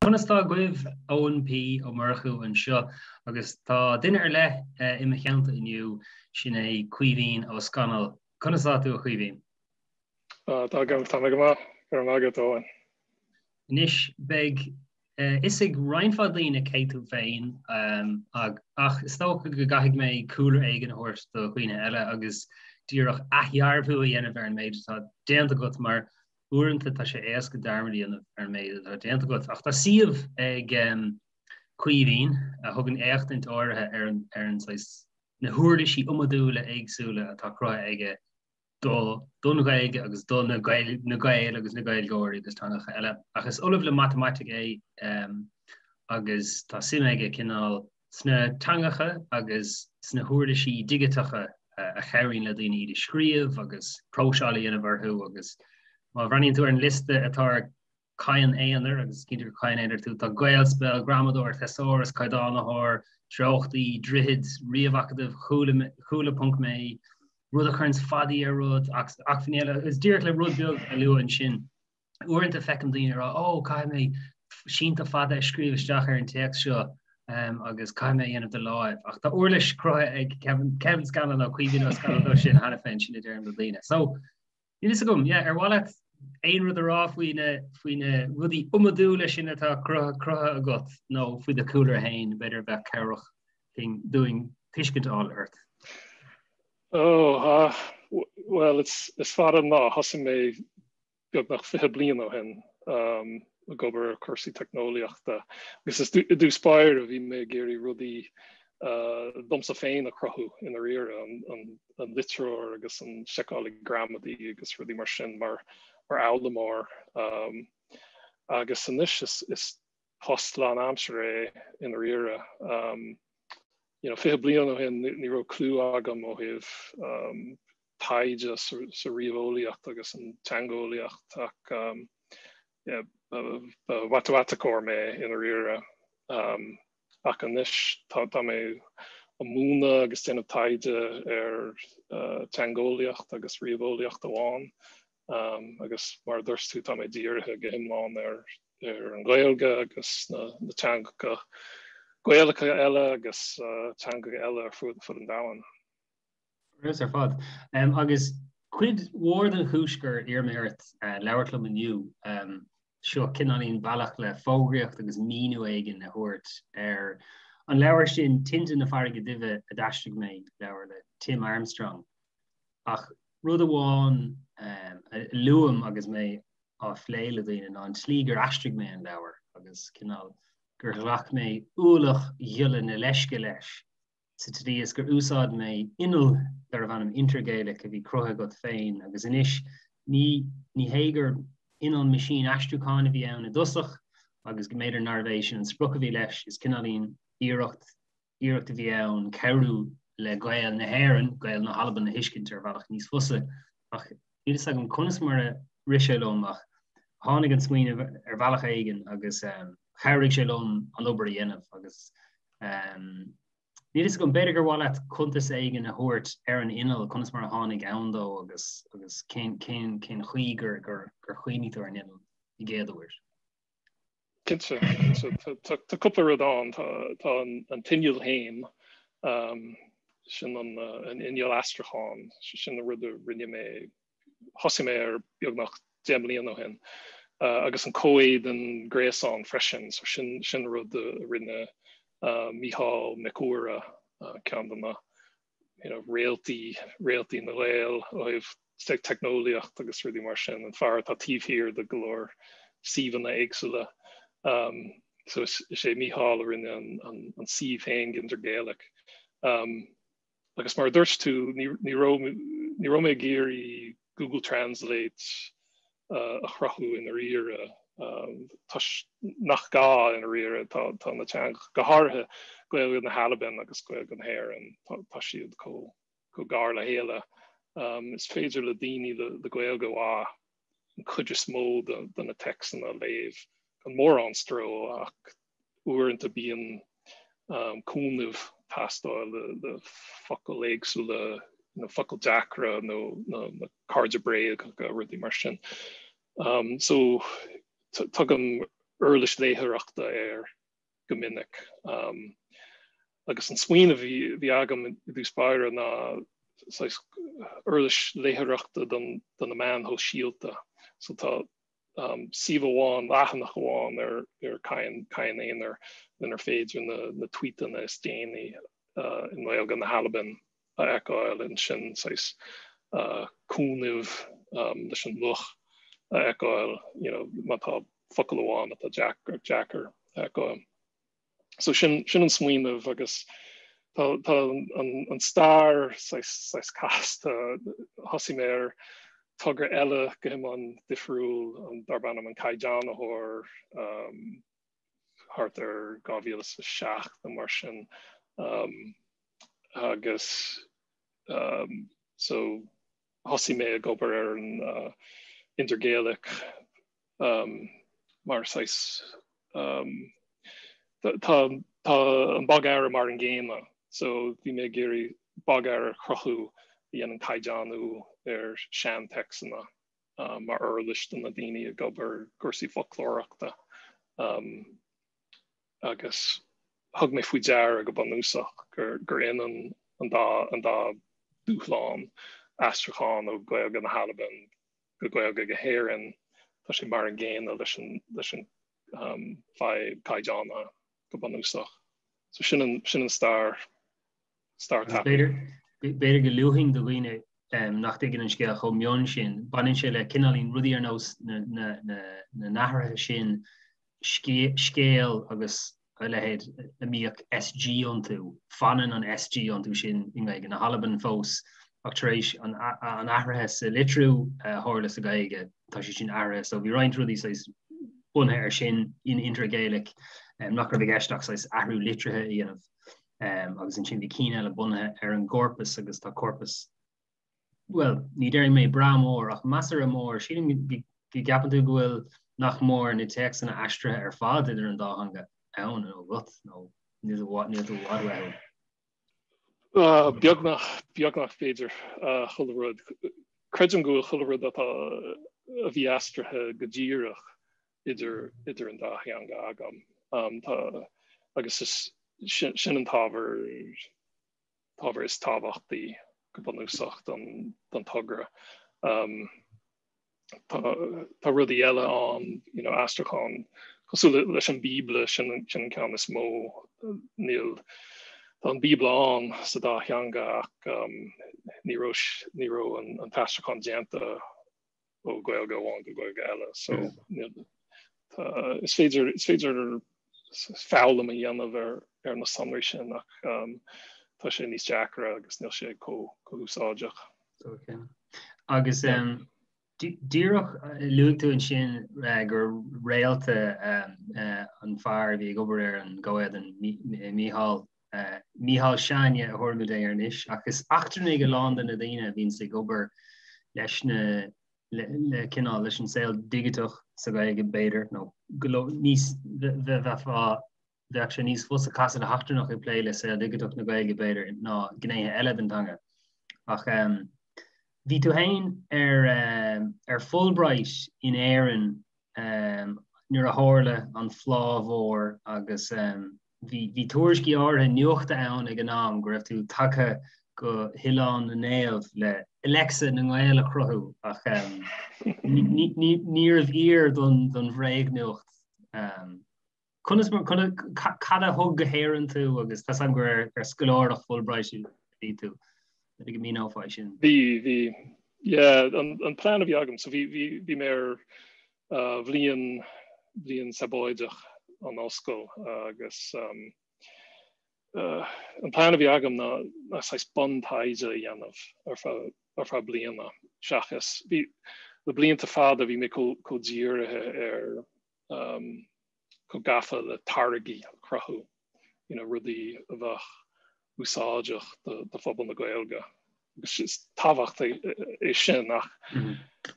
Conas tá agaibh? Eoin P Ó Murchú anseo agus tá duine ar leith i mo theannta inniu, sin é Caoimhín Ó Scanaill. Conas tá tú a Chaoimhín? Tá go tá mé go maith, go raibh maith agat Eoin. Anois beidh fhios ag roinnt mhaith daoine cé tú féin ach is dócha go gcaithfidh mé cúlra éigin a thabhairt do dhaoine eile agus díreach athdhearbhú a dhéanamh ar an méid atá déanta agat mar Uaireanta tá sé éasca dearmad a dhéanamh ar an méid atá déanta agat, ach tá suíomh ag Caoimhín a thugann éachtaint áirithe ar an ar an saghas na huirlisí iomadúla éagsúla atá cruthaithe aige do don Ghaeilge agus do na Gaeil na Gaeil agus na Gaeilgeoirí agus teangacha eile. Ach is ollamh le matamaitic é agus tá suim aige cineál sna teangacha agus sna huirlisí digiteacha a chabhraíonn le daoine iad a scríobh agus próiseáil a dhéanamh orthu agus má bhreathnaíonn tú ar an liosta atá ar Cadhan Aonair, agus is cinnte gur Cadhan Aonair tú, tá Gaelspell, Gramadóir, Thesaurus, Caighdeánaitheoir, Treochtaí, Droichid, Ríomhacadamh, Chuala ponc mé, rud a chuireanns fadaí ar rud, acmhainní eile, agus díreach le rud beag a lua ansin. Uaireanta feicim daoine ag rá, 'Ó, caithfidh mé sínte fada a scríobh isteach ar an téacs seo agus caithfidh mé a dhéanamh de láimh. Ach tá uirlis cruthaithe ag Kevin, Kevin Scanlon nó Caoimhín Ó Scanaill dó sin cheana féin, sin a deirim le daoine. So, níl fhios agam, yeah, ar mhaith leat aon rud a rá faoi na, faoi na rudaí iomadúla sin atá cruthaithe, cruthaithe agat nó faoi do chúlra féin, b'fhéidir a bheadh cabhrach dúinn tuiscint a fháil ort? Oh, ah, well, it's, is fada an lá, thosaigh mé beagnach 20 bliain ó shin ag obair ar chúrsaí teicneolaíochta agus is i dtús báire bhí mé ag iarraidh rudaí domsa féin a chruthú i ndáiríre, an litreoir agus an seiceálaí gramadaí agus rudaí mar sin mar fhoghlaimeoir. Agus anois is post lánaimseartha é i ndáiríre. You know, 20 bliain ó shin ní raibh clue agam ó thaobh taighde sa ríomheolaíocht agus an teangeolaíocht ach yeah, ba mhatamaiticeoir mé i ndáiríre. Ach anois tá tá mé ag múineadh agus déanamh taighde ar teangeolaíocht agus ríomheolaíocht amháin agus mar a dúirt tú tá mé dírithe go hiomlán ar ar an Ghaeilge agus na teangacha Gaelacha eile agus teangacha eile ar fud an domhain. Ar ar fad. Agus cuid mhór den chúis gur iarr mé ort labhairt liom inniu, seo cineáilín bealach le fógraíocht agus míniú éigin a thabhairt ar an leabhar sin Tinte na Farraige Duibhe a d'aistrigh mé, leabhar le Tim Armstrong. Ach rud amháin a luaim agus mé á phlé le daoine ná an tslí gur aistrigh mé an leabhar agus cineál gur ghlac mé ualach ghiolla na leisce leis sa tslí is gur úsáid mé inneall darbh ainm Intergaelic a bhí cruthaithe agat féin agus anois ní ní hé gur inneall meaisín-aistriúcháin a bhí ann i dtosach agus go mb'fhéidir nárbh é sin an sprioc a bhí leis, is cineáilín iarracht iarracht a bhí ann cabhrú le Gaeil na hÉireann, Gaeil na hAlban a thuiscint ar bhealach níos fusa. Ach níl fhios agam conas mar a rith sé liom ach tháinig an smaoineamh ar bhealach éigin agus chabhraigh sé liom an obair a dhéanamh agus níl fhios agam, b'fhéidir gur mhaith leat cuntas éigin a thabhairt ar an inneall, conas mar a tháinig ann dó agus agus cén cén cén chaoi gur gur gur chuimhnigh tú ar an inneall i gcéad uair. Cinnte, cinnte. Tá cúpla rud ann. Tá an t-inneall féin, sin an inneall aistriúcháin, sin an rud a rinne mé, thosaigh mé air beagnach 10 mbliana ó shin, agus an comhéadan gréasáin freisin, so sin sin rud a rinne Mícheál Mac Uaire, ceann de na you know, réaltaí, réaltaí na nGael ó thaobh teicneolaíocht agus rudaí mar sin, an fear atá taobh thiar de go leor suíomhanna éagsúla. Um, so is, is é Mícheál a rinne an, an, an suíomh féin Intergaelic. Um, agus mar a dúirt tú, ní, ní raibh, ní raibh mé ag iarraidh Google Translate uh, a chruthú i ndáiríre um, toisc nach gá i ndáiríre tá, tá na teangacha go háirithe Gaeilge na hAlban agus Gaeilge na hÉireann tá, tá siad chomh chomh gar le chéile. Is féidir le daoine le Gaeilge mhaith an chuid is mó de na téacsanna a léamh gan mórán stró ach uaireanta bíonn cúnamh ag teastáil le focail éagsúla, nó focail deacra nó na cairde bréagacha, rudaí mar sin. So tugaim. Uirlis léitheoireachta air go minic. Agus an smaoineamh a bhí agam i dtús báire ná saghas uirlis léitheoireachta do na meáin shóisialta. So tá suíomh amháin, leathanach amháin ar ar Cadhan Cadhan Aonair lenar féidir na na tweetanna is déanaí i nGaeilge na hAlban a fheiceáil, ansin saghas cúnamh leis an luch a fheiceáil, you know, má tá focal amháin atá deacair deacair a fheiceáil. So sin sin an smaoineamh agus tá tá an an stair saghas saghas casta. Thosaigh mé ar togra eile go hiomlán difriúil an darb ainm an Caighdeánaitheoir um, thart ar 2007 nó mar sin um, agus um, so thosaigh mé ag obair ar an uh, Intergaelic um, mar saghas um, tá tá an bogearra mar an gcéanna so bhí mé ag iarraidh bogearra a chruthú a dhéanann caighdeánú ar seantéacsanna um, mar uirlis do na daoine ag obair cúrsaí foclóireachta um, agus thug mé faoi deara go bunúsach gur, gur ionann an dá, an dá dúshlán aistriúchán ó Gaeilge na hAlban go Gaeilge na hÉireann, tá sé mar an gcéanna leis an, leis an um, fadhb caighdeánaithe go bunúsach. So sin an, sin an stair, stair tapaidh. B'fhéidir go luafainn do dhaoine um, nach dtuigeann an scéal chomh mion sin, baineann sé le cineáilín rudaí ar nós na, na, na, na n-athruithe sin scéal agus a leithéid a mbíodh SG iontu, fanann an SG iontu sin i nGaeilge na hAlban fós ach tar éis an athraithe sa litriú a tharla sa Ghaeilge, tá sé sin athraithe. So bhí roinnt rudaí saghas bunaithe ar sin in Intergaelic nach raibh i gceist ach saghas athrú litrithe a dhéanamh. Agus ansin bhí cinn eile bunaithe ar an gcorpas agus tá corpas bhuel, ní déarfaidh mé breá mór ach measartha mór, sílim go gceapann tú go bhfuil nach mór na téacsanna aistrithe ar fad idir an dá theanga ann nó agat nó níl tú i bhfad uathu. Beagnach, beagnach b'fhéidir chuile rud. Creidim go bhfuil chuile rud atá a bhí aistrithe go díreach idir idir an dá theanga agam. Tá agus is sin sin an t-ábhar t-ábhar is tábhachtaí go bunúsach don, don togra. Um, tá, tá rudaí eile ann, you know, aistriúchán cosúil leis an Bíobla sin, sin an ceann is mó níl tá an Bíobla ann sa dá theanga ach um, ní raibh, ní raibh an, an t-aistriúchán déanta ó Gaeilge amháin go Gaeilge eile so tá, is féidir is féidir foghlaim a dhéanamh ar ar na sonraí sin ach um, tá sé níos deacra agus níl sé chomh chomh húsáideach. Okay. Agus um, díreach luaigh tú ansin uh, gur réalta um, uh, an fear a bhí ag obair ar an gcomhéadan Mícheál uh, Mícheál s'againne a thabharfaimid air anois ach is eachtrannaigh a lán de na daoine a bhíonns ag obair leis na le, le cineál leis an saol digiteach sa Ghaeilge b'fhéidir nó go níos bheifeá bheadh sé níos fusa casadh le heachtrannach ag plé le saol digiteach na Gaeilge b'fhéidir ná gnéithe eile den teanga. Ach um, bhí tú féin ar, um, ar Fulbright in Éirinn um, nuair a tharla an phlá mhór agus um, Bhí tuairiscí áirithe nuachta ann ag an am go raibh tú tagtha go hOileán na Naomh le Alexa na nGael a chruthú ach níorbh fhíor don bhréagnuacht. Conas mar, cad a thug go hÉirinn tú agus tá 's agam gur ar scoláireacht Fulbright a bhí tú. B'fhéidir go míneofá é sin. Bhí, bhí. Yeah, an plean a bhí agam, so bhí, bhí, bhí mé ar bhliain, bhliain sabóideach an ollscoil agus an plean a bhí agam ná ná saghas buntaighde a dhéanamh ar feadh ar feadh bliana seachas bhí le blianta fada bhí mé chomh chomh dírithe ar chomh gafa le táirgí a chruthú, you know, rudaí a bheadh úsáideach do, do phobal na Gaeilge. Agus is tábhachtach é sin ach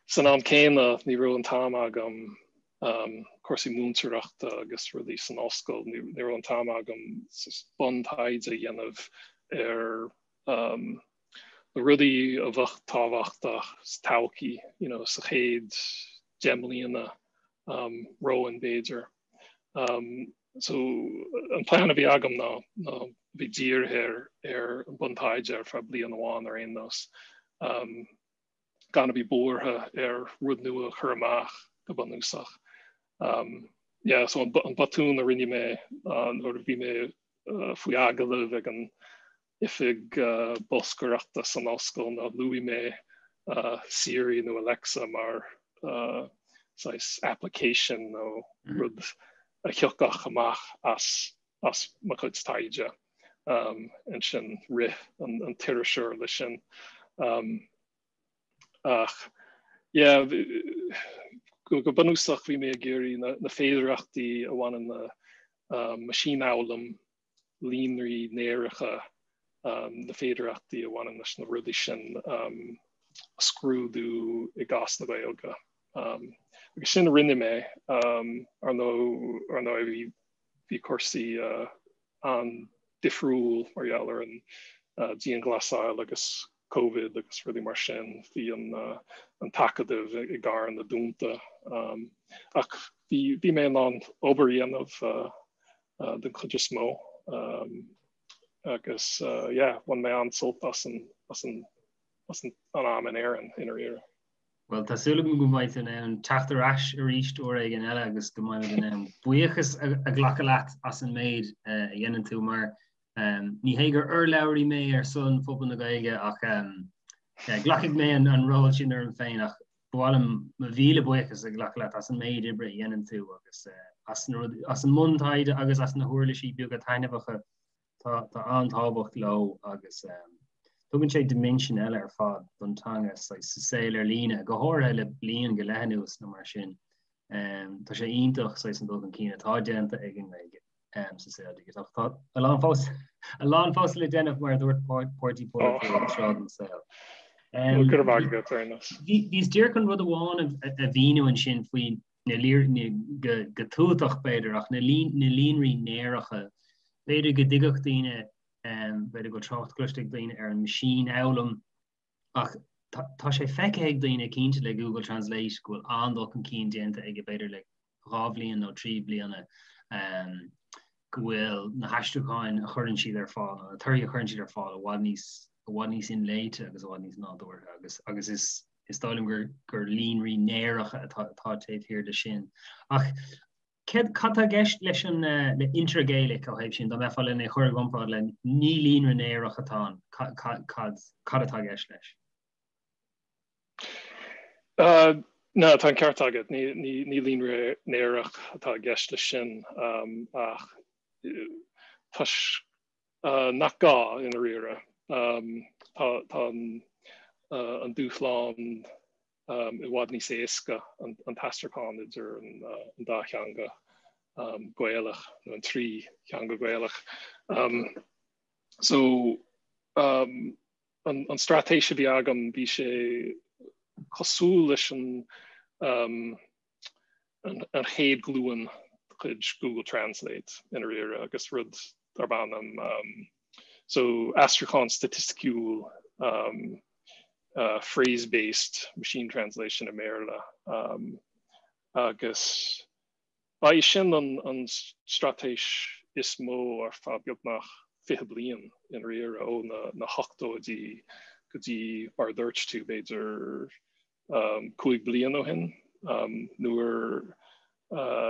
san am céanna ní raibh an t-am agam um, cúrsaí múinteoireachta agus rudaí san ollscoil, ní, ní raibh an t-am agam buntaighde a dhéanamh ar um, na rudaí a bheadh tábhachtach sa todhchaí, you know, sa chéad 10 mbliana um, romhainn b'fhéidir. So an plean a bhí agam ná ná bheith dírithe ar ar an buntaighde ar feadh bliain amháin ar aon nós. Gan a bheith buartha ar rud nua a chur amach go bunúsach. Yeah, so an botún a rinne mé nuair a bhí mé faoi agallamh ag an oifig bolscaireachta san ollscoil ná luaigh mé Siri nó Alexa mar saghas application nó rud a thiocfadh amach as as mo chuid taighde. Ansin rith an t-iriseoir leis sin. Ach yeah, go bunúsach bhí mé ag iarraidh na féidearthachtaí a bhaineann le meaisínfhoghlaim líonraí néaracha, na féidearthachtaí a bhaineann leis na rudaí sin a scrúdú i gcás na Gaeilge. Agus sin a rinne mé. Ar ndóigh, bhí cúrsaí an-difriúil mar gheall ar an dianghlasáil agus Covid agus rudaí mar sin. Bhí an tAcadamh i gCarna dúnta. Ach bhí mé in ann obair a dhéanamh den chuid is mó agus yeah, bhain mé an-sult as an, as an, as an am in Éirinn i ndáiríre. Bhuel, tá súil agam go mbeidh tú in ann teacht ar ais arís uair éigin eile agus go mbeidh in ann buíochas a ghlacadh leat as an méid a dhéanann tú mar ní hé gur urlabhraí mé ar son phobal na Gaeilge ach glacfaidh mé an ról sin orm féin ach Ba mhaith liom mo mhíle buíochas a ghlacadh leat as an méid oibre a dhéanann tú agus as na rudaí, as an mbuntaighde agus as na huirlisí beaga taitneamhacha. Tá tá an-tábhacht leo agus tugann sé diminsean eile ar fad don teanga sa saol ar líne, go háirithe le bliain go leith anuas nó mar sin. Tá sé iontach saghas an dul chun cinn atá déanta ag an nGaeilge. sa saol digiteach. Tá a lán fós a lán fós le déanamh mar a dúirt páirtí polaitiúil tráth den saol. Bhíos díreach chun rud amháin a mhíniú ansin faoi na go tútach b'fhéidir ach na líonraí néaracha. B'fhéidir go dtuigfeadh daoine b'fhéidir go bhfuil trácht cloiste ag daoine ar an meaisínfhoghlaim ach tá sé feicthe ag daoine cinnte le Google Translate go bhfuil an-dul chun cinn déanta aige b'fhéidir le 2 bhliain nó 3 bliana go bhfuil na haistriúcháin a chuireann siad ar fáil nó na torthaí a chuireann siad ar fáil i bhfad níos i bhfad níos inléite agus i bhfad níos nádúrtha agus agus is is dóigh liom gur gur líonraí néaracha atá atá taobh thiar de sin. Ach céard cad tá i gceist leis an le Intergaelic ó thaobh sin dá mbeifeá lena chur i gcomparáid le ní líonra néarach atá ann cad cad cad atá i gceist leis? Ná, tá an ceart agat, ní líonra néarach atá i gceist leis sin ach toisc nach gá i ndáiríre. Tá an dúshlán i bhfad níos éasca an t-aistriúchán idir an dá theanga Gaelach nó an trí theanga Gaelach. So an straitéis a bhí agam, bhí sé cosúil leis an an chéad ghlúin de chuid Google Translate i ndáiríre agus rud darb ainm so aistriúchán staitisticiúil phrase-based machine translation i mBéarla agus Ba í sin an straitéis is mó ar feadh beagnach 20 bliain i ndáiríre, ó na hochtóidí go dtí, mar a dúirt tú, b'fhéidir 5 bliana ó shin, nuair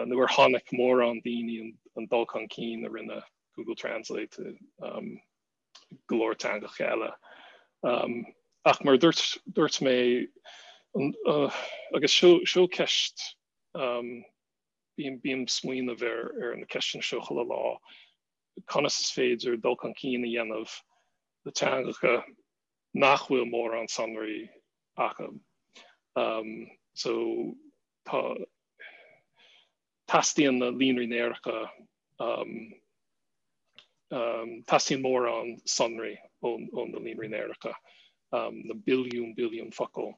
nuair a chonaic mórán daoine an dul chun cinn a rinne Google Translate i go leor teangacha eile. Ach mar a dúirt mé, agus seo ceist Bím bím ag smaoineamh ar ar na ceisteanna seo chuile lá, conas is féidir dul chun cinn a dhéanamh le teangacha nach bhfuil mórán sonraí acu. So tá teastaíonn na líonraí néaracha teastaíonn mórán sonraí ó na líonraí néaracha, na billiún billiún focal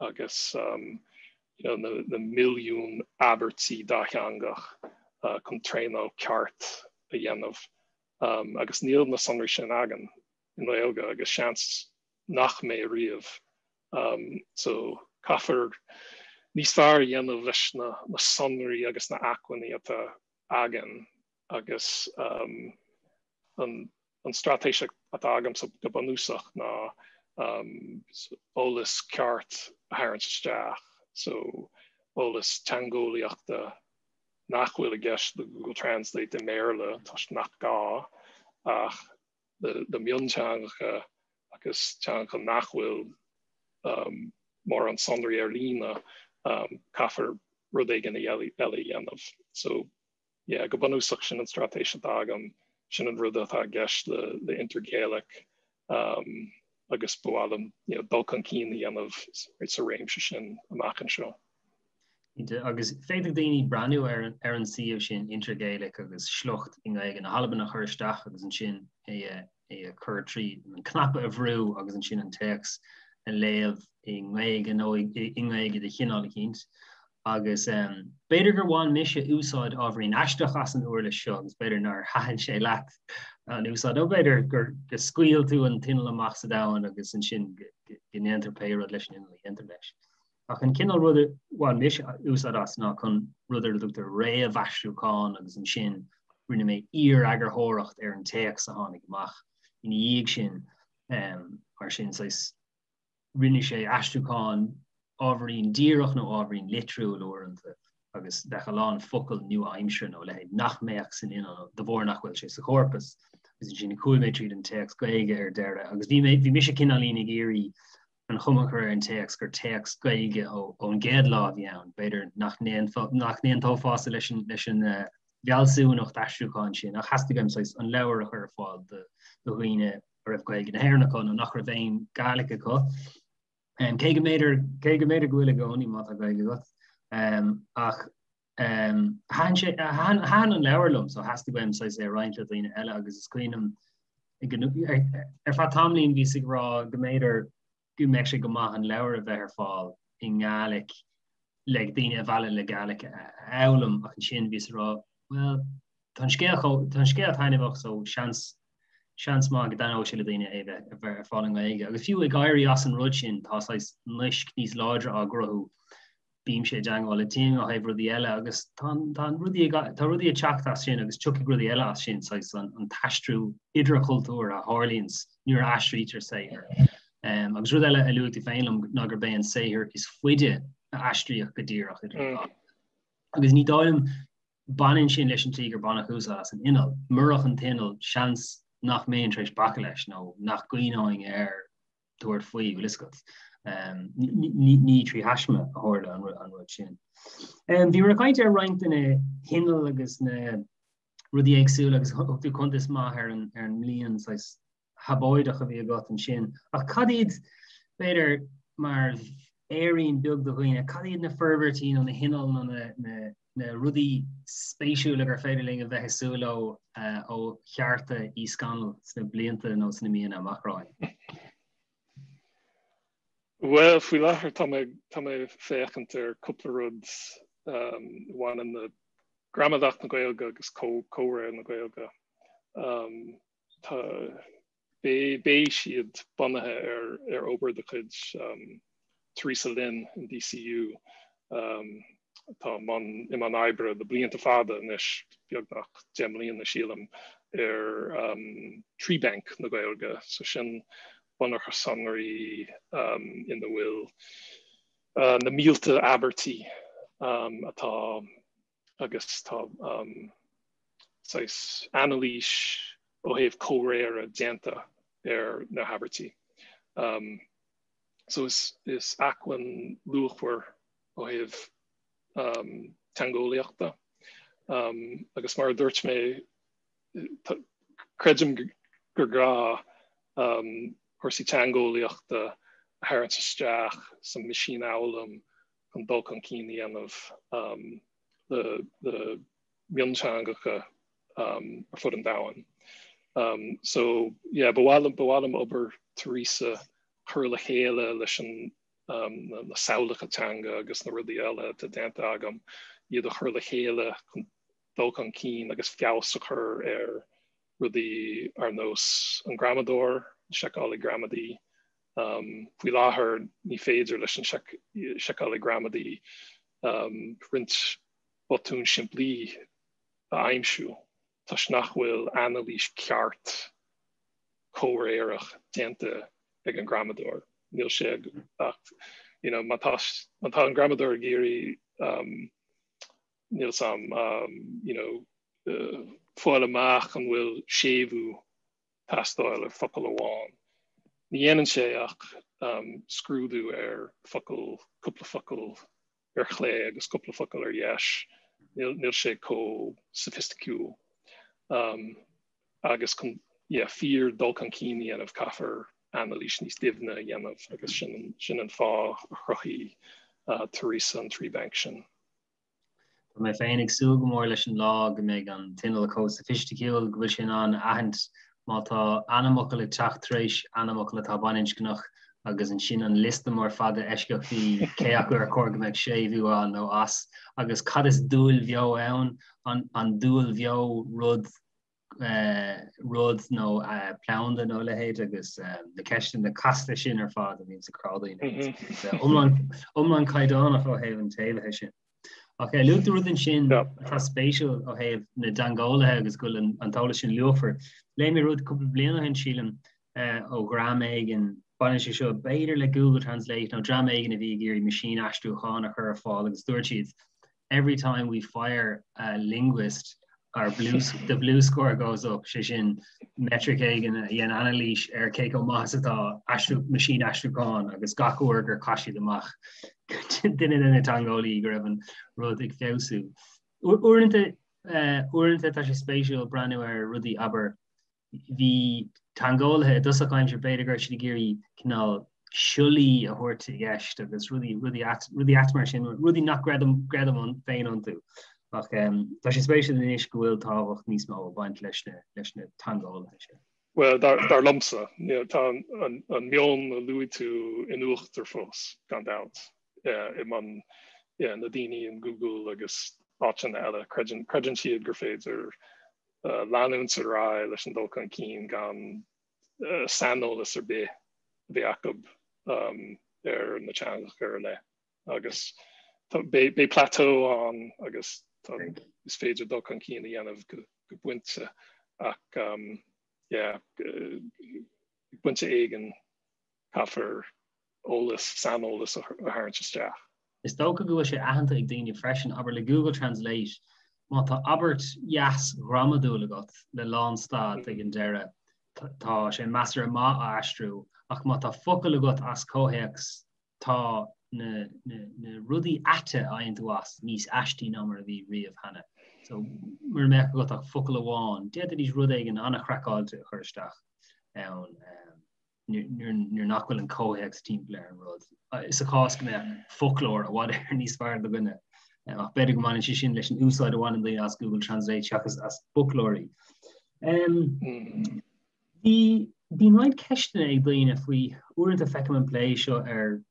agus you know, na, na milliún abairtí dátheangach uh, chun traenáil ceart a dhéanamh. Um, agus níl na sonraí sin againn i nGaeilge agus seans nach mbeidh riamh. Um, so caithfear níos fearr a dhéanamh leis na, na sonraí agus na acmhainní atá againn agus an straitéis atá agamsa go bunúsach ná eolas ceart a tharraingt isteach, so eolas teangeolaíochta nach bhfuil i gceist le Google Translate i mBéarla toisc nach gá ach le mionteangacha agus teangacha nach bhfuil mórán sonraí ar líne, caithfear rud éigin eile a dhéanamh. So yeah, go bunúsach sin an straitéis atá agam, sin an rud atá i gceist le le Intergaelic agus ba mhaith liom you know, dul chun cinn a dhéanamh sa réimse sin amach anseo. Agus féadfaidh daoine breathnú ar ar an suíomh sin Intergaelic agus sliocht i nGaeilge na hAlban a chur isteach agus ansin é a é a chur trí an cnaipe a bhrú agus ansin an téacs a léamh i nGaeilge nó i nGaeilge de chineál eicínt. Agus b'fhéidir gur bhain mise úsáid ábhairín aisteach as an uirlis seo agus b'fhéidir nár thaitin sé leat an úsáid nó b'fhéidir gur go scaoil tú an t-inneall amach sa domhan agus ansin go ndéantar pé rud leis an inneall a dhéantar leis. Ach an cineál rud a bhain mise úsáid as ná chun rud ar a dtugtar réamhaistriúchán agus ansin rinne mé iar-eagarthóireacht ar an téacs a tháinig amach ina dhiaidh sin. Mar sin, saghas, rinne sé aistriúchán ábhairín díreach nó ábhairín litriúil uaireanta agus bheadh a lán focal nua-aimseartha nó a leithéid nach mbeadh san inneall de bharr nach bhfuil sé sa chorpas. Agus ansin chuaigh mé tríd an téacs Gaeilge ar deireadh agus bhí mé, bhí mise cineáilín ag iarraidh an chuma a chur ar an téacs gur téacs Gaeilge ón gcéad lá a bhí ann. B'fhéidir nach n-aontófása leis an leis an bhfealsúnacht aistriúcháin sin ach theastaigh uaim saghas an leabhar a chur ar fáil do dhaoine a raibh Gaeilge na hÉireann acu nó nach raibh aon Gàidhlig acu. Cé go mb'fhéidir cé go mb'fhéidir go bhfuil i gcónaí má tá Gaeilge agat. Ach Thaitin sé, thaitin an leabhar liom so theastaigh uaim saghas é a roinnt le daoine eile agus is cuimhin liom ar feadh tamaillín bhíos ag rá go mb'fhéidir go mbeadh sé go maith an leabhar a bheith ar fáil i nGàidhlig le daoine a mhealladh le Gàidhlig a fhoghlaim ach ansin bhíos ag rá bhuel tá an scéal tá an scéal taitneamhach so seans seans maith go dtaitneodh sé le daoine é bheith a bheith ar fáil i nGaeilge agus fiú ag éirí as an rud sin tá saghas naisc níos láidre á gcruthú bímse i dteangmháil le Tim ó thaobh rudaí eile agus tá tá rudaí tá rudaí ag teacht as sin agus tiocfaidh rudaí eile as sin, saghas an an t-aistriú idirchultúrtha a tharlaíonns nuair a aistrítear saothar. Um, agus rud eile a luaigh tú féin liom ná gurb é an saothar is faide a aistríodh go díreach idir an dá. Agus ní dóigh liom baineann sin leis an tslí gur baineadh úsáid as an inneall. Murach an t-inneall, seans nach mbeinn tar éis bacadh leis nó nach gcuimhneoinn air tabhairt faoi, bhfuil fhios agat. Ní trí thaisme a tharla an rud sin. Bhíomar ag caint ar roinnt de na hinnill agus na rudaí éagsúla agus thug tú cuntas maith ar an ar an mbliain saghas shabóideach a bhí agat ansin. Ach cad iad, b'fhéidir, mar fhéirín beag do dhaoine, cad iad na forbairtí nó na hinnill nó na na na rudaí spéisiúla gur féidir linn a bheith ag súil leo ó Cheárta Uí Scanaill sna blianta nó sna míonna amach romhainn? Bhuel, faoi láthair tá mé tá mé ag féachaint ar cúpla rud a bhaineann le gramadach na Gaeilge agus comhréir na Gaeilge. Tá Beidh siad bunaithe ar obair de chuid Teresa Lynn in DCU atá i mbun oibre le blianta fada anois, beagnach 10 mbliana sílim, ar Treebank na Gaeilge. So sin bunachar sonraí ina bhfuil na mílte abairtí atá agus tá saghas anailís ó thaobh comhréire déanta ar na habairtí. So is is acmhainn luachmhar ó thaobh teangeolaíochta. Agus mar a dúirt mé, creidim gur gá cúrsaí teangeolaíochta a tharraingt isteach sa meaisínfhoghlaim chun dul chun cinn a dhéanamh le mionteangacha ar fud an domhain. So yeah, ba mhaith liom, ba mhaith liom obair Teresa cur le chéile leis an na samhlacha teanga agus na rudaí eile atá déanta agam, iad a chur le chéile chun dul chun cinn agus feabhas a chur ar rudaí ar nós an gramadóir, an seiceálaí gramadaí. Faoi láthair ní féidir leis an seiceálaí gramadaí roinnt botún simplí. a aimsiú toisc nach bhfuil anailís ceart comhréireach déanta ag an gramadóir. Níl sé ach you know, má tá, má tá an gramadóir ag iarraidh um, níl 's a'm um, you know, uh, fáil amach an bhfuil séimhiú teastáil ar focal amháin. Ní dhéanann sé ach um, scrúdú ar focal, cúpla focal ar chlé agus cúpla focal ar dheis, níl, níl sé chomh soifisticiúil. Um, agus chun yeah, fíor dul chun cinn a dhéanamh caithfear anailís níos doimhne a dhéanamh agus sin, sin an fáth a chruthaigh uh, Teresa an treebank sin. Tá mé féin ag súil go mór leis an lá go mbeidh an t-inneall chomh soifisticiúil go bhfuil sé in ann a aithint má tá ainmfhocal ag teacht tar éis ainmfhocal atá baininscneach agus ansin an liosta mór fada eisceachtaí cé acu ar chóir go mbeadh séimhiú ann nó as agus cad is dúil bheo ann, an dúil bheo rud rud nó planda nó a leithéid agus na ceisteanna casta sin ar fad a bhíonn ag crá daoine. Iomlán iomlán caighdeánach ó thaobh an tséimhithe sin. Ach luaigh tú rud ansin atá spéisiúil ó thaobh na dteangeolaithe agus go bhfuil an t-eolas sin luachmhar. Léigh mé rud cúpla bliain ó shin sílim ó dhream éigin, baineann sé seo b'fhéidir le Google Translate nó dream éigin a bhí ag iarraidh meaisín-aistriúcháin a chur ar fáil agus dúirt siad every time we fire a linguist our BLEU, the BLEU score goes up, sé sin metric éigin a dhéan anailís ar cé chomh maith is atá aistriú meaisín-aistriúcháin agus gach uair gur chaith siad amach duine de na teangeolaí go raibh an rud ag feabhsú. Uaireanta uaireanta tá sé spéisiúil breathnú ar rudaí abair Bhí teangeolaithe i dtosach aimsire, b'fhéidir go raibh siad ag iarraidh cineál siollaí a thabhairt i gceist agus rudaí, rudaí ait, rudaí ait mar sin, rudaí nach gcreidim, gcreidim féin iontu. Ach tá sé spéisiúil anois go bhfuil tábhacht níos mó ag baint leis na, leis na teangeolaithe sin. Bhuel, dar, dar liomsa, tá an, an, an meon a luaigh tú in uachtar fós, gan dabht, i mbun na daoine in Google agus áiteanna eile. Creideann, creideann siad gur féidir leanúint ar aghaidh leis an dul chun cinn gan saineolas ar bith a bheith acu ar na teangacha ar leith. Agus beidh plateau ann agus is féidir dul chun cinn a dhéanamh go pointe ach yeah, ag pointe éigin caithfear eolas, saineolas a tharraingt isteach. Is dócha go bhfuil sé aitheanta ag daoine freisin, abair le Google Translate, má tá abairt dheas ghramadúil agat le lánstad ag an deireadh, tá sé measartha maith á aistriú, ach má tá focal agat as comhthéacs, tá na rudaí aite a fhaigheann tú as níos aistí ná mar a bhí riamh cheana. So, mura mbeadh agat ach focal amháin, d'fhéadfaidís rud éigin an-chraiceáilte a chur isteach ann. nuair nach bhfuil an comhthéacs timpeall ar an rud. Sa chás go mbeadh foclóir i bhfad Éireann níos fearr do dhuine, ach b'fhéidir go mbaineann sé sin leis an úsáid a bhaineann daoine as Google Translate seachas as foclóirí. Bhí bíonn roinnt ceisteanna ag daoine faoi uaireanta feicim an plé seo ar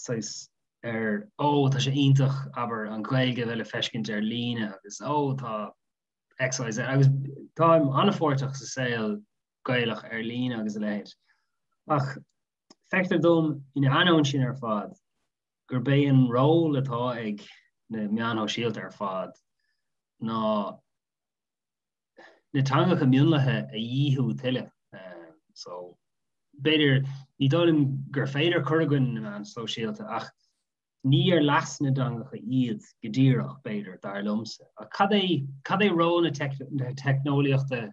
saghas ar ó tá sé iontach abair an Ghaeilge a bheith le feiscint ar líne agus ó tá X, Y, Z agus táim an-pháirteach sa saol Gaelach ar líne agus a leithéid. Ach feictear dom, ina ainneoin sin ar fad, gurb é an ról atá ag na meáin shóisialta ar fad ná na teangacha mionlaithe a dhíothú tuilleadh. So, b'fhéidir, ní dóigh liom gur féidir cur i gcoinne na meán sóisialta ach Ní ar leas na dteangacha iad go díreach, b'fhéidir, dar liomsa. Ach cad é, cad é ról na teicneolaíochta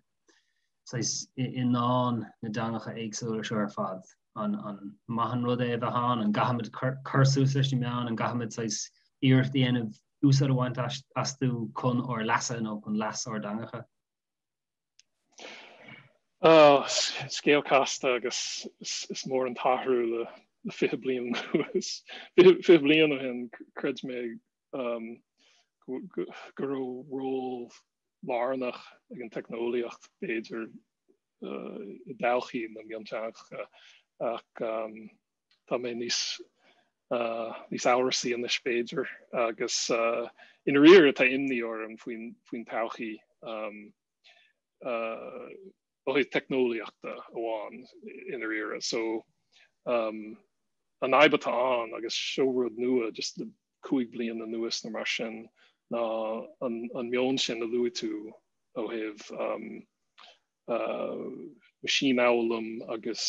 saghas i ndán na dteangacha éagsúla seo ar fad? An, an maith an rud é a bheith ann? An gcaithfimid cur suas leis na meáin? An gcaithfimid saghas iarracht a dhéanamh úsáid a bhaint astu chun ár leasa nó chun leas ár dteangacha? Scéal casta agus is mór an t-athrú le 20 bliain anuas. 20 bliain ó shin chreid mé go raibh ról lárnach ag an teicneolaíocht b'fhéidir i dtodhchaí na mionteangacha ach tá mé níos níos amhrasaí anois b'fhéidir agus i ndáiríre tá imní orm faoin faoin todhchaí ó thaobh teicneolaíochta amháin i ndáiríre. So an fhadhb atá ann agus seo rud nua just le 5 bliana anuas nó mar sin. ná an meon sin a luaigh tú ó thaobh meaisínfhoghlaim agus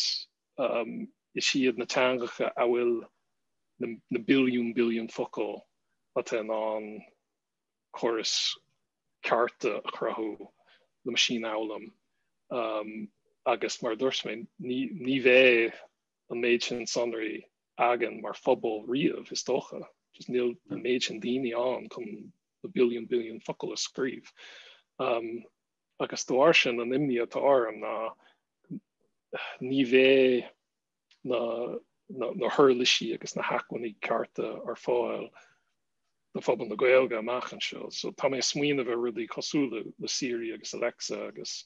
is iad na teangacha a bhfuil na billiún billiún focal atá in ann córais cearta a chruthú le meaisínfhoghlaim agus mar a dúirt mé ní bheidh an méid sin sonraí againn mar phobal riamh, is dócha. Just níl an méid sin daoine ann chun na billiún billiún focal a scríobh. Agus dá bharr sin, an imní atá orm ná ní bheidh na na huirlisí agus na hacmhainní cearta ar fáil do phobal na Gaeilge amach anseo. So tá mé ag smaoineamh ar rudaí cosúil le Siri agus Alexa agus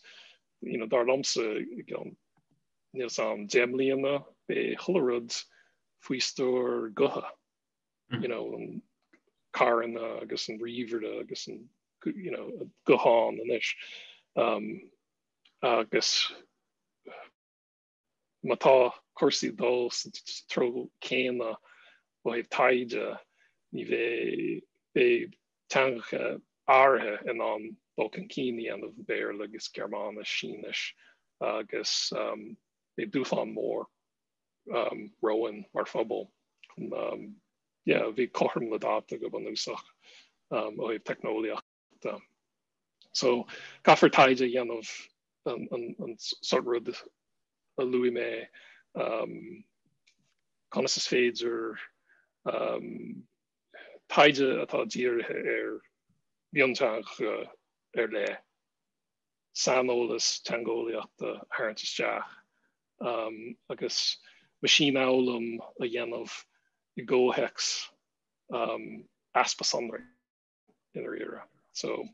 you know, dar liomsa i gceann níl 's a'm 10 mbliana beidh chuile rud faoi stiúir gutha, you know, an carranna agus an ríomhaire agus an you know, guthán anois. Um, agus má tá cúrsaí ag dul sa treo céanna ó thaobh taighde, ní bheidh, beidh teangacha áirithe in ann dul chun cinn a dhéanamh, Béarla agus Gearmáinis, Sínis, agus beidh dúshlán mór romhainn mar phobal chun yeah, a bheith cothrom le dáta go bunúsach ó thaobh teicneolaíochta. So caithfear taighde a dhéanamh an sort rud a luaigh mé, conas is féidir taighde atá dírithe ar mhionteangacha ar leith, saineolas teangeolaíochta a tharraingt isteach agus meaisínfhoghlaim a dhéanamh i gcomhthéacs easpa sonraí. i ndáiríre. So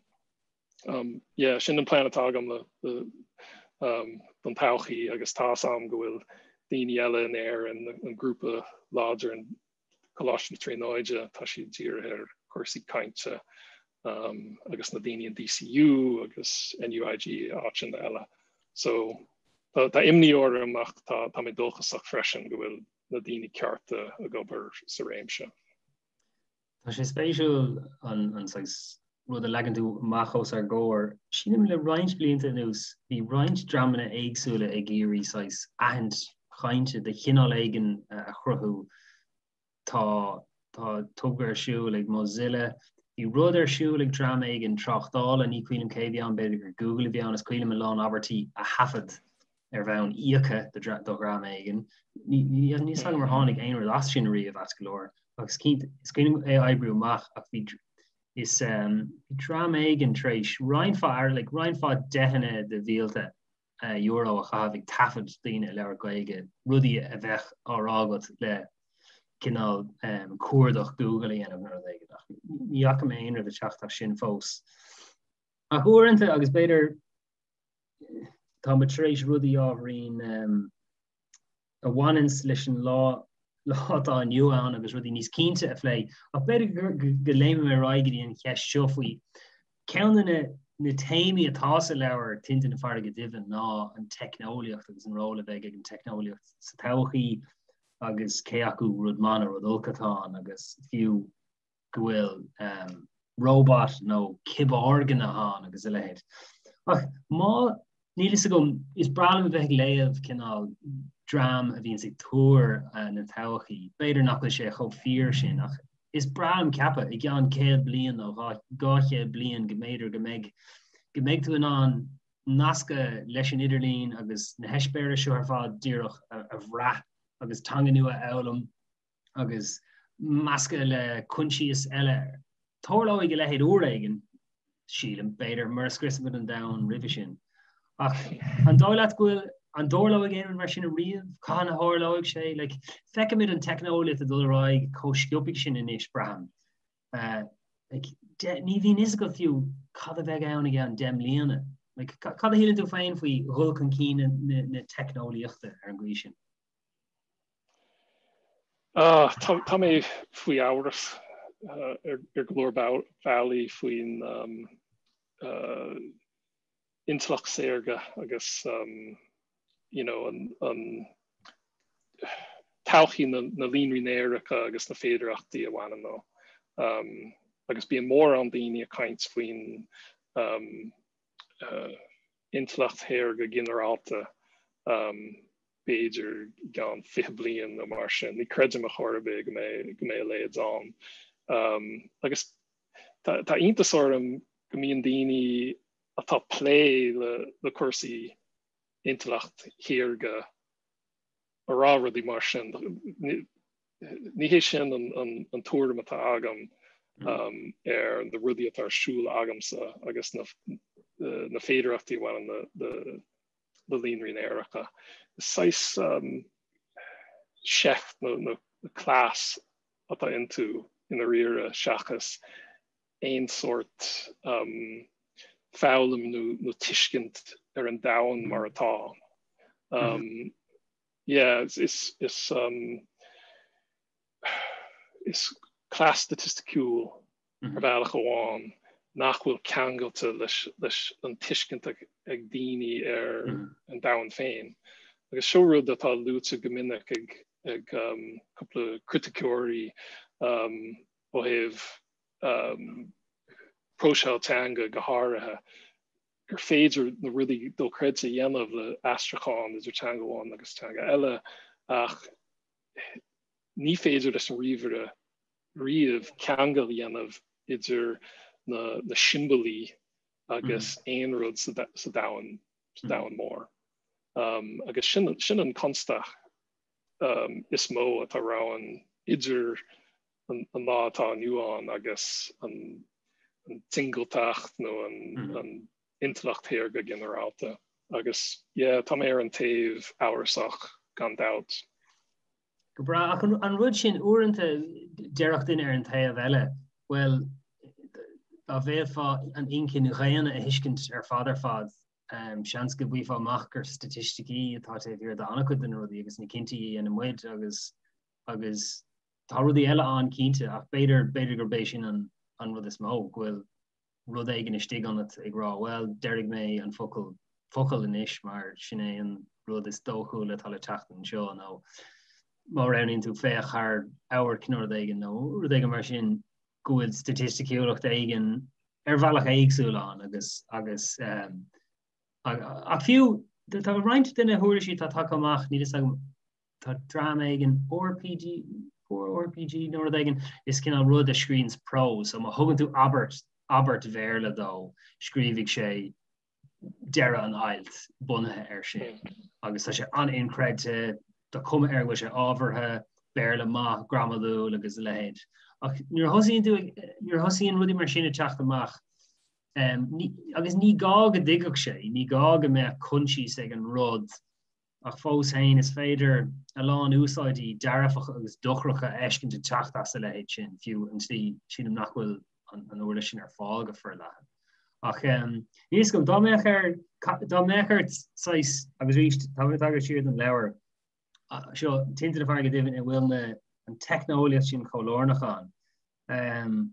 um, yeah, sin an plean atá agam le, le, um, don todhchaí agus tá 'fhios a'm go bhfuil daoine eile in Éirinn, an grúpa láidir in Coláiste na Tríonóide, tá siad dírithe ar chúrsaí cainte um, agus na daoine in DCU agus NUIG áiteanna eile. So tá, tá imní orm ach tá, tá mé dóchasach freisin go bhfuil na daoine cearta ag obair sa réimse. Tá sé spéisiúil an saghas rud a leagann tú amach os ár gcomhair. Sílim le roinnt blianta anuas bhí roinnt dreamanna éagsúla ag iarraidh saghas aithint chainte de chineál éigin a chruthú. Tá tá togra ar siúl ag Mozilla. Bhí rud ar siúl ag dream éigin tráchtála, ní cuimhin liom cé a bhí ann, b'fhéidir gur Google a bhí ann, is cuimhin liom a lán abairtí a thaifead ar bhonn íoctha do dhream éigin. Níl fhios agam ar tháinig aon rud as sin riamh, ait go leor, ach is cinnte, is cuimhin liom é a oibriú amach ach bhí is bhí dream éigin tar éis roinnt mhaith, like, roinnt mhaith deicheanna de mhílte euro a chaitheamh ag taifead daoine ag labhairt Gaeilge, rudaí a bheadh á rá agat le cineál cuardach Google a dhéanamh nó rud éigin ach ní fhaca mé aon rud ag teacht as sin fós. Ach uaireanta agus b'fhéidir Tá muid tar éis rudaí ábhairín a bhaineanns leis an lá lá atá inniu ann agus rudaí níos cinnte a phlé. Ach b'fhéidir go léimfidh mé ar aghaidh go dtí an cheist seo faoi ceann de na na téamaí atá sa leabhar Tinte na Farraige Duibhe ná an teicneolaíocht agus an ról a bheidh ag an teicneolaíocht sa todhchaí agus cé acu rud maith nó rud olc atá ann agus fiú go bhfuil róbat nó cibeorgana ann agus a leithéid. Ach má, níl fhios agam, is breá liom a bheith ag léamh cineál dream a bhíonns ag tuar na todhchaí. B'fhéidir nach bhfuil sé chomh fíor sin ach is breá liom ceapadh i gceann 100 bliain nó 200 bliain go mb'fhéidir go mbeidh go mbeidh tú in ann nascadh leis an idirlíon agus na heispéiris seo ar fad díreach a bhrath agus teanga nua a fhoghlaim. agus meascadh le coinsias eile. Tarlóidh a leithéid uair éigin, sílim, b'fhéidir, mura scriosfaimid an domhan roimhe sin. Ach an dóigh leat go bhfuil, an dtarlóidh aon rud mar sin ariamh? Cathain a tharlóidh sé? Like, feicimid an teicneolaíocht ag dul ar aghaidh chomh sciobtha sin anois, braithim. Uh, like, de, ní bhíonn fhios agat fiú cad a bheidh ann i gceann 10 mbliana. Like, cad a shíleann tú féin faoi dhul chun cinn na, na, na teicneolaíochta ar an gcaoi sin? Tá mé faoi amhras ar go leor bealaí faoin intleacht saorga agus you know an todhchaí na líonraí néaracha agus na féidearthachtaí a bhaineann leo. Agus bíonn mórán daoine ag caint faoin intleacht shaorga ginearálta b'fhéidir i gceann 20 bliain nó mar sin. Ní creidim ar chor ar bith go mbeidh go mbeidh a leithéid ann. Agus tá iontas orm go mbíonn daoine atá ag plé le cúrsaí intleacht shaorga ag rá rudaí mar sin. Ní hé sin an tuairim atá agam ar na rudaí atá ar siúl agamsa agus na féidearthachtaí a bhaineann le líonraí néaracha. Is saghas seift nó cleas atá iontu i ndáiríre seachas aon sórt foghlaim nó tuiscint ar an domhan mar atá. Yeah, is is is cleas staitisticiúil ar bhealach amháin nach bhfuil ceangailte leis leis an tuiscint ag ag daoine ar an domhan féin. Agus seo rud atá luaite go minic ag ag cúpla criticeoirí ó thaobh próiseáil teanga go háirithe, gur féidir na rudaí dochreidte a dhéanamh le aistriúchán idir teanga amháin agus teanga eile ach ní féidir leis an ríomhaire riamh ceangal a dhéanamh idir na, na siombailí agus aon rud sa, sa domhan sa domhan mór. Um, agus sin, sin an constaic um, is mó atá romhainn idir an lá atá inniu ann agus an tsingilteacht nó an intleacht shaorga ginearálta. Agus yeah, tá mé ar an taobh amhrasach gan dabht. Go breá, ach an rud sin, uaireanta déarfadh duine ar an taobh eile, bhuel, dá bhféadfá an inchinn dhaonna a thuiscint ar fad ar fad, seans go bhfaighfeá amach gur staitisticí atá taobh thiar d'an-chuid de na rudaí agus na cinntí a dhéanann muid agus agus Tá rudaí eile ann cinnte ach b'fhéidir, b'fhéidir gurb é sin an, an rud is mó, go bhfuil rud éigin istigh ionat ag rá bhuel, déarfaidh mé an focal, focal anois mar sin é an rud is dóchúla atá le teacht anseo nó má roghnaíonn tú féach thar amharc nó rud éigin nó rud éigin mar sin go bhfuil staitisticiúlacht éigin ar bhealach éagsúil ann agus, agus um, ach fiú tá roinnt de na huirlisí atá tagtha amach, níl fhios agam Tá dream éigin, RPG, RPG nó rud éigin, is cineál rud a scríobhanns prose, so má thugann tú abairt, abairt Bhéarla dó, scríobhfaidh sé deireadh an ailt bunaithe air sin. Agus tá sé an-inchreidte, tá cuma air go bhfuil sé ábhartha, Béarla maith, gramadúil agus a leithéid. Ach nuair a thosaíonn tú, nuair a thosaíonn rudaí mar sin ag teacht amach, agus ní gá go dtuigfeadh sé, ní gá go mbeadh coinsias ag an rud, Ach fós féin, is féidir a lán úsáidí dearfacha agus dochracha a fheiscint ag teacht as a leithéid sin, fiú an tslí, sílim nach bhfuil an uirlis sin ar fáil go forleathan. Ach níl fhios agam, dá mbeadh ar, dá mbeadh ort saghas, agus arís, tá mé ag tagairt siar don leabhar seo, Tinte na Farraige Doimhin, a bhfuil na, an teicneolaíocht sin chomh lárnach ann,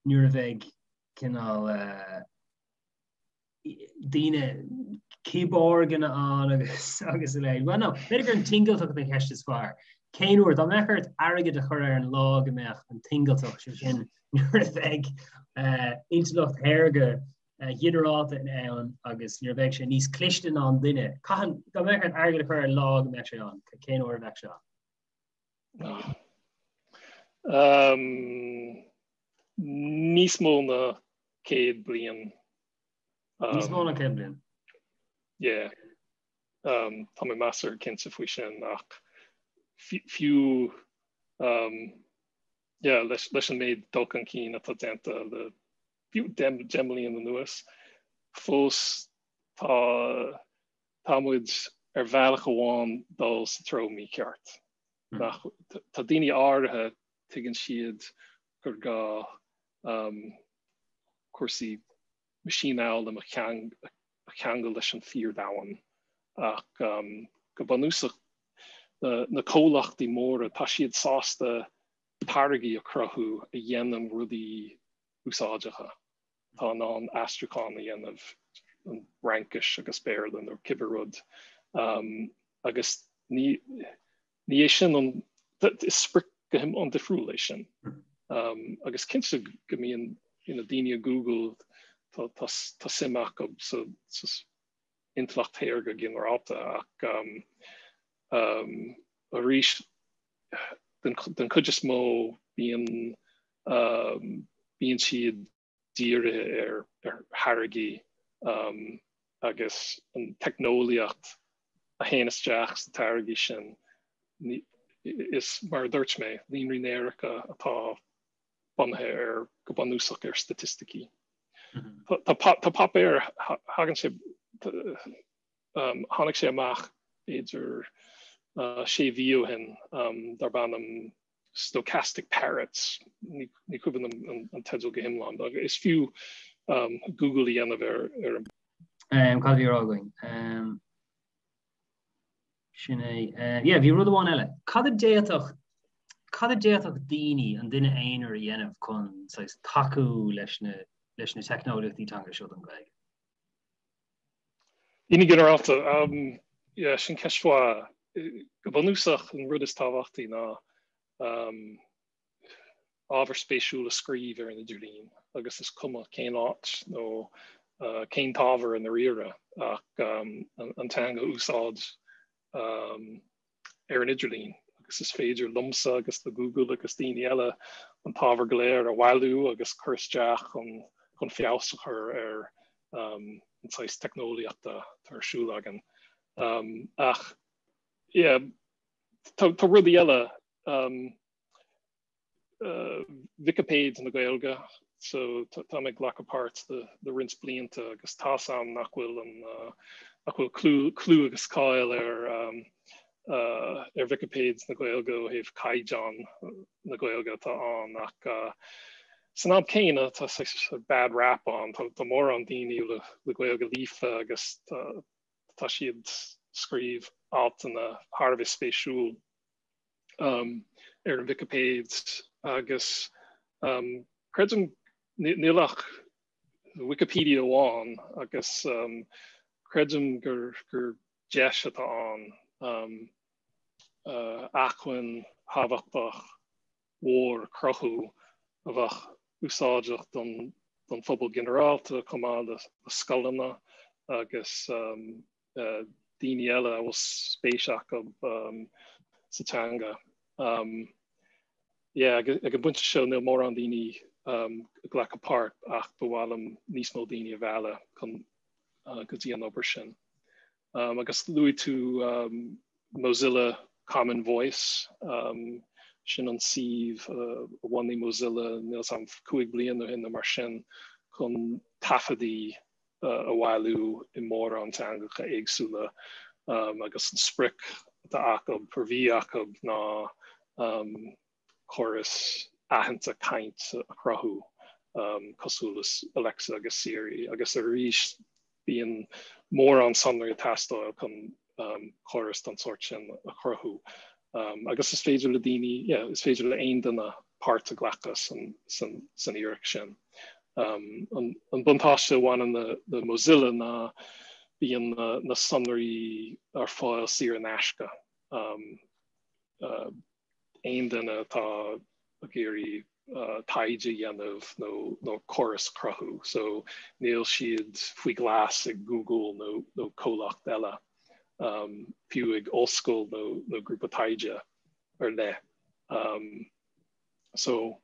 nuair a bheidh cineál, daoine cibeorganna ann agus agus a leithéid. Bhuel no, b'fhéidir gur an tsingilteacht an cheist is fearr. Cén uair, dá mbeadh ort airgead a chur ar an lá go mbeadh an tsingilteacht, sé sin nuair a bheidh intleacht shaorga ghinearálta ann agus nuair a bheidh sé níos cliste ná an duine, cathain, dá mbeadh ort airgead a chur ar an lá go mbeadh sé ann, cén uair a bheadh sé ann? Níos mó ná 100 bliain. Níos mó ná 100 bliain? Yeah. Tá mé measartha cinnte faoi sin ach fiú yeah, leis, leis an méid dul chun cinn atá déanta le fiú 10 mbliana anuas, fós tá tá muid ar bhealach amháin dul sa treo mícheart. Nach, tá daoine áirithe tuigeann siad gur gá cúrsaí meaisínfhoghlaim a cheangal leis an fíordhomhan ach go bunúsach na comhlachtaí móra tá siad sásta táirgí a chruthú a dhéanann rudaí úsáideacha. Tá in ann aistriúchán a dhéanamh an Fhraincis agus Béarla nó cibé rud agus ní Ní é sin an, is sprioc go hiomlán difriúil é sin. Agus cinnte go mbíonn you know, daoine i Google tá, tá, tá suim acu sa, sa intleacht shaorga ginearálta ach um, um, arís den, den chuid is mó bíonn um, bíonn siad dírithe ar ar tháirgí um, agus an teicneolaíocht a théann isteach sna táirgí sin. Is mar a dúirt mé, líonraí néaracha atá bunaithe ar go bunúsach ar staitisticí. Tá tá páipéar thagann sé um, tháinig sé amach b'fhéidir uh, sé mhí ó shin um, darb ainm Stochastic Parrots, ní cuimhin liom an teideal go hiomlán, ach is fiú um, Google a dhéanamh ar ar an. Um, cad a bhí á rá againn? Um, sin é. Uh, yeah, bhí rud amháin eile. Cad a d'fhéadfadh cad a d'fhéadfadh daoine an duine aonair a dhéanamh chun saghas tacú leis na leis na teicneolaíochtaí teanga seo don Ghaeilge? Daoine ginearálta, um, yeah, sin ceist mhaith. Go bunúsach an rud is tábhachtaí ná um, ábhar spéisiúil a scríobh ar an idirlíon agus is cuma cén áit nó uh, cén t-ábhar i ndáiríre ach um, an, an teanga a úsáid um, ar an idirlíon agus is féidir liomsa agus le Google agus daoine eile an t-ábhar go léir a bhailiú agus cur isteach chun chun feabhas a chur ar um, an saghas teicneolaíochta atá ar siúl againn. Um, ach yeah, tá, tá rudaí eile um, Vicipéid na Gaeilge so tá mé ag glacadh páirt le roinnt blianta agus tá's a'm nach bhfuil an nach bhfuil clú clú agus cáil ar ar Vicipéid na Gaeilge ó thaobh caighdeán na Gaeilge atá ann ach san am céanna tá bad rap ann tá tá mórán daoine le le Gaeilge líofa agus tá tá siad ag scríobh altanna thar a bheith spéisiúil. um, ar an Vicipéid agus um, creidim níl ach Wikipedia amháin agus um, creidim gur, gur deis atá ann um, uh, acmhainn thábhachtach mhór a chruthú a bheadh úsáideach don, don phobal ginearálta chomh maith le, le scoileanna agus um, daoine eile a bhfuil spéis acu sa teanga. Yeah, ag an bpointe seo níl mórán daoine ag glacadh páirt ach ba mhaith liom níos mó daoine a mhealladh chun go dtí an obair sin. Agus luaigh tú Mozilla Common Voice, sin an suíomh a bhunaigh Mozilla níl 'fhios a'm 5 bliana ó shin nó mar sin chun taifeadaí a bhailiú i mórán teangacha éagsúla agus an sprioc atá acu, a bhí acu ná córas aitheanta caint a chruthú cosúil le Alexa agus Siri agus arís bíonn mórán sonraí ag teastáil chun córas den sórt sin a chruthú. Agus is féidir le daoine, yeah, is féidir le aon duine páirt a ghlacadh san, san, san iarracht sin. Um, an, an buntáiste a bhaineann le, le Mozilla ná bíonn na, na sonraí ar fáil saor in aisce. Um, uh, aon duine atá ag iarraidh taighde a dhéanamh nó nó córas a chruthú so níl siad faoi ghlas ag Google nó nó comhlacht eile um, fiú ag ollscoil nó nó grúpa taighde ar leith. Um, so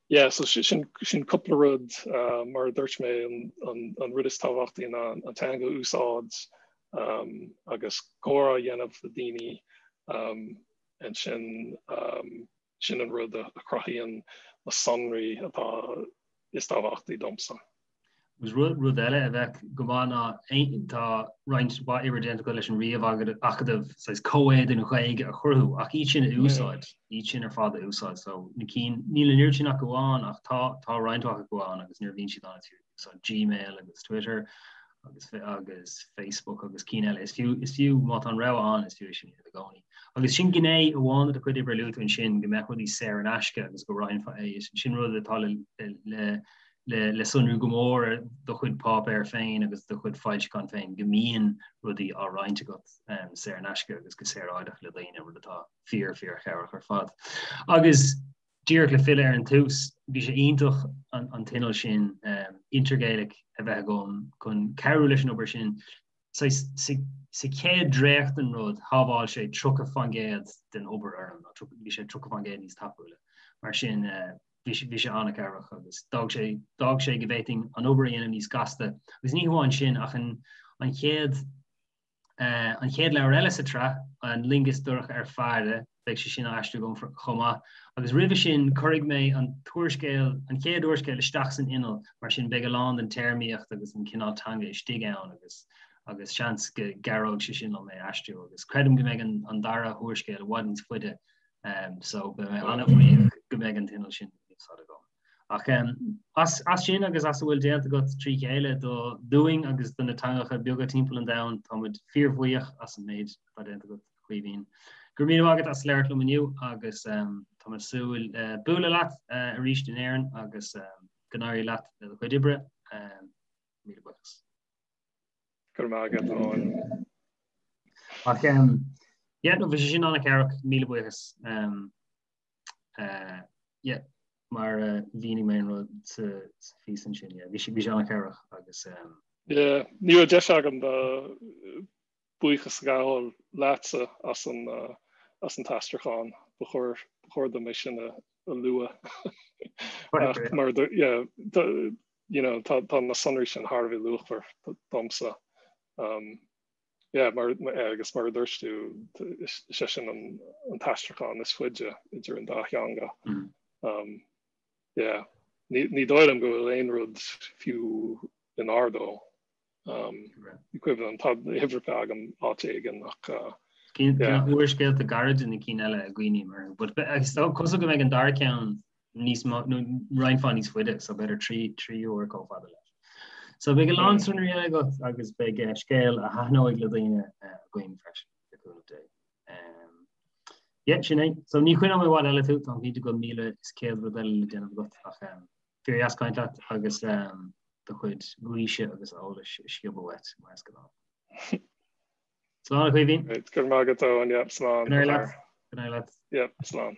yeah, so sin sin cúpla rud uh, mar a dúirt mé an, an, an rud is tábhachtaí ná an teanga a úsáid um, agus comhrá a dhéanamh le daoine um, ansin um, sin an rud a chruthaíonn na sonraí atá is tábhachtaí domsa. Agus rud rud eile a bheadh go maith ná tá roinnt mhaith oibre déanta agat leis an Ríomh-Acadamh saghas comhéadain Ghaeilge a chruthú ach iad sin a úsáid, iad sin ar fad a úsáid. So na cinn, níl an oiread sin acu ann ach tá tá roinnt mhaith acu ann agus nuair a bhíonn siad ann is fiú úsáid Gmail agus Twitter agus agus Facebook agus cinn eile. Is fiú is fiú má tá an rogha ann is fiú é sin a dhéanamh i gcónaí. Agus sin gné amháin de do chuid oibre a luaigh tú ansin go mbeadh rudaí saor in aisce agus go roinnfeá é. Sin rud atá le le le le sonrú go mór ar do chuid páipéar féin agus do chuid foilseachán féin go mbíonn rudaí á roinnt agat um, saor in aisce agus go saoráideach le daoine rud atá fíor fíorchabhrach ar fad. Agus. Díreach le filleadh ar an tús, bhí sé iontach an t-inneall sin Intergaelic a bheith agam chun cabhrú leis an obair sin. Saghas sa chéad dréacht den rud, shábháil sé 30% den obair orm, nó bhí sé 30% níos tapúla. Mar sin, bhí sé an-chabhrach agus d'fhág sé d'fhág sé go bhféadfainn an obair a dhéanamh níos gasta. Agus ní hamháin sin, ach an chéad An chéad leabhar eile sa tsraith, An Loingeas Dorcha ar Faire, beidh sé sin á aistriú agam chomh maith. Agus roimhe sin, cuirfidh mé an t-úrscéal, an chéad úrscéal isteach san inneall, mar sin beidh a lán den téarmaíocht agus an cineál teanga istigh ann agus agus seans go gcabhróidh sé sin liom é a aistriú. Agus creidim go mbeidh an dara húrscéal i bhfad níos faide, so beidh mé an-bhuíoch go mbeidh an t-inneall sin in úsáid agam. Ach as sin agus as a bhfuil déanta agat trí chéile do dúinn agus do na teangacha beaga timpeall an domhain, tá muid fíorbhuíoch as an méid atá déanta agat, a Chaoimhín. Go raibh míle maith agat as labhairt liom inniu agus tá mé ag súil bualadh leat arís in Éirinn agus go n-éirí leat le do chuid oibre. Míle buíochas. Go raibh maith agat, Eoin. Ach yeah, no, bhí sé sin an-chabhrach, míle buíochas. Yeah, mar a mhínigh mé an rud sa phíosa ansin, yeah, bhí sé an-chabhrach agus. Yeah, ní raibh deis agam buíochas a ghabháil leatsa as an as an t-aistriúchán. Ba chóir ba chóir dom é sin a lua. Ach mar yeah, you know, tá tá na sonraí sin thar a bheith luachmhar domsa. Um, Yeah, mar, agus mar a dúirt tú, is é sin an, an t-aistriúchán is faide idir an dá theanga. Mm. Um, yeah. Ní, ní dóigh liom go bhfuil aon rud fiú in gar dó. Um, ní cuimhin liom, tá na huimhreacha agam áit éigin ach uh, yeah. Úrscéalta gairide na cinn eile a gcuimhním orthu, but is cosúil go mbeidh an dara ceann níos mó nó roinnt mhaith níos faide, so b'fhéidir 3 uair chomh fada leis. So beidh a lán sonraí eile agat agus beidh eh, scéal a thaitneoidh le daoine eh, againn freisin, le cúnamh Dé. Um, yeah, sin é. So ní choinneoidh mé i bhfad eile tú, táim cinnte go bhfuil 1100 rud eile le déanamh agat ach um, fíordheas caint leat agus um, do chuid gaoise agus eolais a sciobadh uait mar is gnáth. Slán a Chaoimhín. Go raibh maith agat, Eoin, yeah, slán. Go n-éirí leat. Go n-éirí leat. Yeah, slán.